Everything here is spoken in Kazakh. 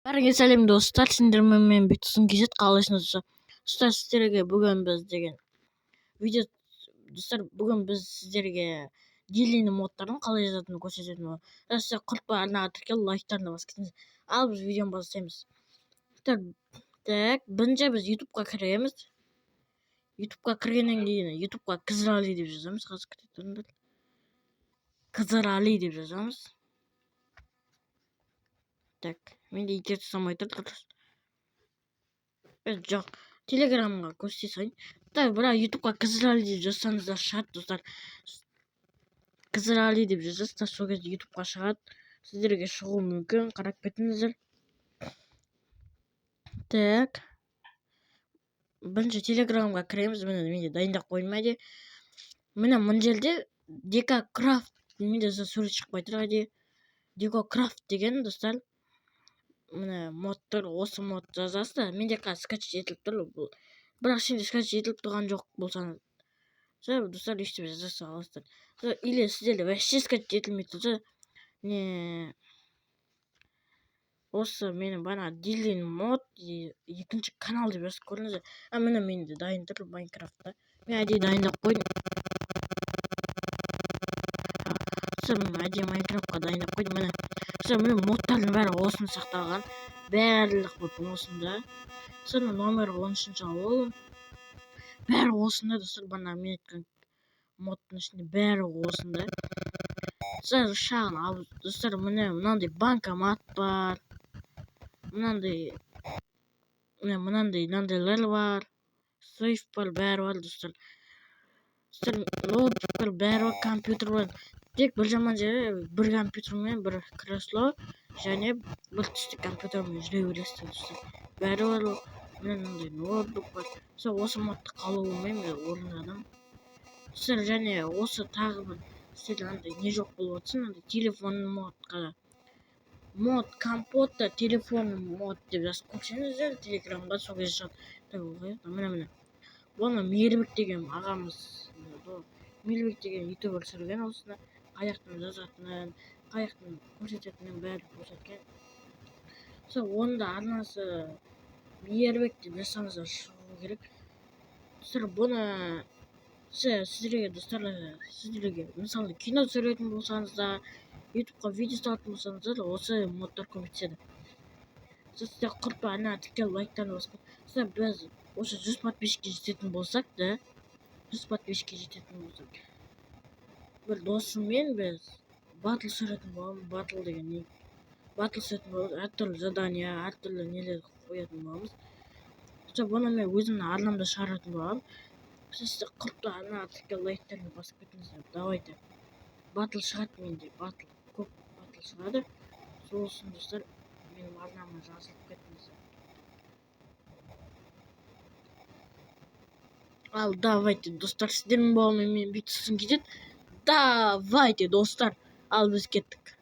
Бәріңе сәлем, достар! Сендермен мен, Бектұрсын KZ. Қалайсыңдар, достар? Достар, сіздерге бүгін біз деген видео. Достар, бүгін біз сіздерге Дилини модтарын қалай жазатынын көрсететін боламыз. Сіздер құртпай арнаға тіркеліп, лайктарына басып кетіңіз. Ал біз видеоны бастаймыз. Так, бірінші біз Ютубқа кіреміз. Ютубқа кіргеннен кейін Ютубқа Кызырали деп жазамыз. Қазір, күте тұрыңдар. Кызырали деп жазамыз. Так, менде интернет ұстамай тұр дұрыс. Жоқ, Телеграмға көрсете салайын. Так, бірақ Ютубқа Кызырали деп жазсаңыздар, шығады, достар. Кызырали деп жазасыздар, сол кезде Ютубқа шығады. Сіздерге шығуы мүмкін, қарап кетіңіздер. Так, бірінші Телеграмға кіреміз. Міне, менде дайындап қойдым әдейі. Міне, мына жерде Дека Крафт. Менде сурет шықпай тұр әдейі. Дека Крафт деген, достар, міне, мод тұр. Осы мод жазасыздар. Менде қазір скачать етіліп тұр бұл, бірақ сенде скачать етіліп тұрған жоқ болсаңыз, достар, өйстіп жаза саласыздар. Или сіздерде вообще скачать етілмей тұрса, не, осы менің бағана Дилин мод екінші канал деп жазып көріңіздер. А, міне, менде дайын тұр. Майнкрафтта мен әдейі дайындап қойдым. Мен әдейі Майнкрафтқа дайындап қойдым. Міне, все, міне, модтардың бәрі осында сақталған. Барлық мод осында. Соны номер 13-ауыл, бәрі осында, достар. Бағана мен айтқан модтың ішінде бәрі осында. Шағын, ал, достар, міне, мынандай банкомат бар, мынандай, міне, мынандай, мынандайлар бар, сейф бар, бәрі бар, достар. Достар, ноутбук бар, бәрі бар, компьютер бар. Тек бір жаман жері, бір компьютермен, бір кресло және бір түсті компьютермен жүре бересіздер, достар. Бәрі бар. Міне, мынандай ноутбук бар. Сол осы модты қалуымен мен орындадым, достар. Және осы тағы бір сіздерде андай не жоқ болып жатса, андай телефон модқа, мод компота телефон мод деп жазып көрсеңіздер Телеграмға, сол кезде шығады. Міне, міне, бұны Мейірбек деген ағамыз, Мейірбек деген ютубер түсірген. Осыны қай жақтан жазатынын, қай жақтан көрсететінін, бәрін көрсеткен. Сол оның да арнасы Мейірбек деп жазсаңыздар, шығу керек, достар. Бұны сіздерге, достар, сіздерге, мысалы, кино түсіретін болсаңыздар, Ютубқа видео салатын болсаңыздар, осы модтар көмектеседі. Сіздер құртпай ана тіркеліп, лайктарын басып. Біз осы 100 подписчикке жететін болсақ да, 100 подписчикке жететін болсақ, бір досыммен біз батл түсіретін боламыз. Батл деген не? Батл түсіретін боламыз, әртүрлі задание, әртүрлі нелер қоятын боламыз. Бұны мен өзімнің арнамда шығаратын боламын. Сіздер құртпай ана тіркеліп, лайктарын басып кетіңіздер. Давайте, батл шығады менде, батл көп, батл шығады. Сол үшін, достар, менің арнама жазылып кетіңіздер. Ал давайте, достар, сіздермен болғанмен мен, Бектұрсын KZ. Давайте, достар, ал біз кеттік.